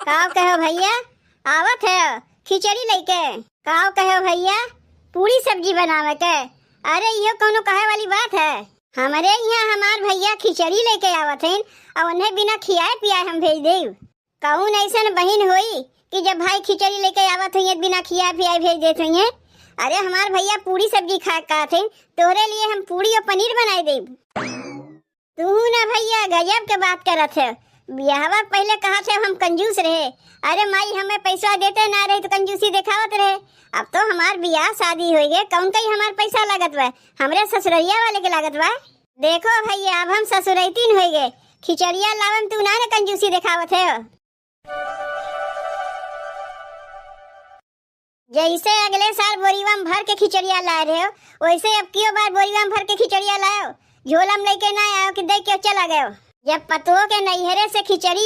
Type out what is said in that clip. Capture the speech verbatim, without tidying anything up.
काव कहो भइया, आवत है खिचड़ी लइके? काव कहो भइया, पूड़ी सब्जी बनावे के? अरे, इहो कउनो कहे वाली बात है? हमरे इहाँ हमार भइया खिचड़ी लइके आवत हइन, अउ उन्हें बिना खियाए पियाए हम भेज देब। कउन अइसन बहिन होई कि जब भाई खिचड़ी लइके आवत होइहें, बिना खियाए पियाए भेज देत होइहें? अरे, हमार भइया पूड़ी सब्जी खाए कहत हइन, तोहरे लिए हम पूड़ी अउ पनीर बनाए देब। तू ना भइया, गजब के बात करत है। बियाहवा के पहिले कहत है हम कंजूस रहे। अरे माई, हमें पैसा देते ना रही तो कंजूसी देखावत रहे। अब तो हमार बियाह शादी होइ गए, कउन कही हमार पैसा लागत बा? हमरे ससुररिया वाले के लागत बा। देखो भइया, अब हम ससुरैतीन होइ गए, खिचड़िया लावे में तू ना न कंजूसी देखावत है। जइसे अगले साल बोरिवा में भर के खिचड़िया लाए रहे हो, वइसे अब कियो बार बोरिवा में भर के खिचड़िया लायो। झोला में लइके ना आयो कि दे के चला गयो। जब पतोह के नैहरे से खिचड़ी